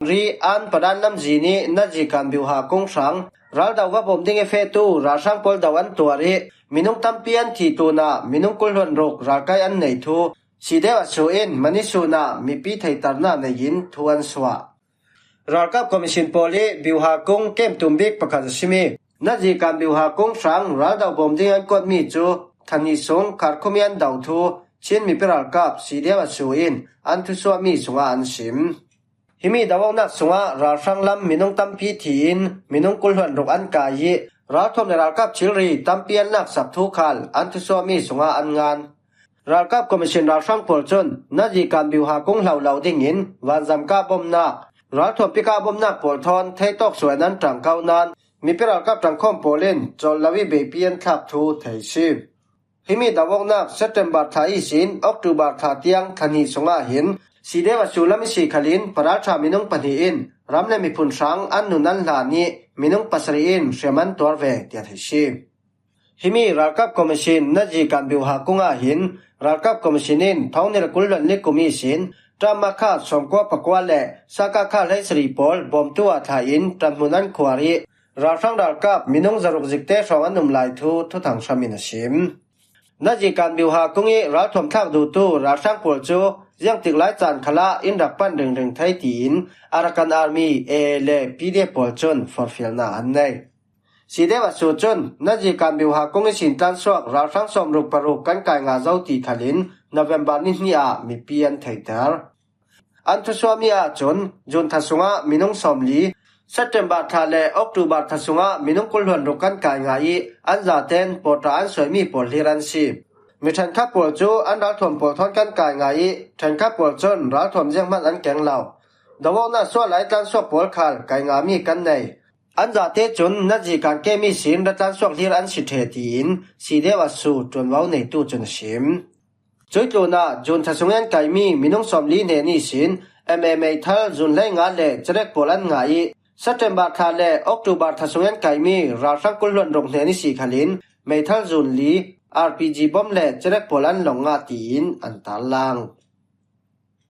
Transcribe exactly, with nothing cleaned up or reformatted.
ri an padan lamzi ni Nazi kan biuha kung hrang raldo va bawm ding i fehtu ralhrang pawl do an tuar i minung tampi an thi tlunah minung kul hluan ruk ralkai an nei thu Sidewa Su in Manisun ah mipi theihtarna neiin thu an suah. Ralkap Commission pawl i biuha kung kem tum bik pakhat a simi Nazi kan biuha kung hrang raldo bawm ding an kuat mi cu thahnih sung Khartoum i an do thu Chin mipi ralkap Sidewa Su in an thusuah mi sungah an sim. Himi do awknak sungah ralhrang lam minung tampi thi in minung kul hluan ruk an kai i ralthuam le ralkap thilri tampi an laksak thu khal an thusuah mi sungah an ngan. Ralkap Commission ralhrang pawl cun Nazi kan biuha kung hlo lo dingin vanzam kah bawmnak, ralthuam pikah bawmnak pawl thawn theitawk suai an ṭangko nain mipi ralkap ṭangkhawm pawl in cawl lo i beipi an thlak thu thei si. Himi do awknak September thla ihsin October thla tiang thahnih sungah hin Sidewa Su lam i si khalin paralṭha minung pahnih in ram le miphun hrang an nun an hlan i minung pasarih in hriam an tuar ve tiah thei si. Himi ralkap commission Nazi kan biuha kungah hin ralkap commission in thawng hnih le kul hluan li kum ihsin ṭam makha sawmkua pakua le saka kha hleisarih pawl bawmtu ah thlah in ṭanhmun an khuar i ralhrang ralkap minung zaruk zikte hrawng an um lai thu thuthang hram in a sim. Nazi kan biuha kung i ralthuam thlak duhtu ralhrang pawl cu ziangtik lai caan khalah in rak pan ringring thei tiin Arakan Army, A A le P D F pawl cun forhfialnak an nei. Sidewa Su cun Nazi kan biuha kung ihsin tlansuak ralhrang sawmruk paruk kan kai ngah zo ti khalin November ni hnih ah mipi an theihter. An thusuahmi ahcun June thla sungah minung sawmli, September thla le October thla sungah minung kul hluan ruk kan kai ngah i an zaten porter an suaimi pawl hlir an si. Mi ṭhenkhat pawl cu an ralthuam pawl thawn kan kai ngah i ṭhenkhat pawl cun ralthuam zianghman an keng lo. Do awknak suah lai tlansuak pawl khal kai ngahmi kan nei. An zate cun Nazi kan kem ihsin ra tlansuak hlir an si ṭheh tiin Sidewa Su ṭuanvo neitu cun a sim. Cui tlunah June thla sung i an kaimi minung sawmli hnen ihsin M A meithal zun hleinga le cerek pawl an ngah i September thla le October thla sung i an kaimi ralhrang kul hluan ruk hnen i si khalin meithal zun li R P G bom le cerek pawl an lawng ngah tiin an tarlang.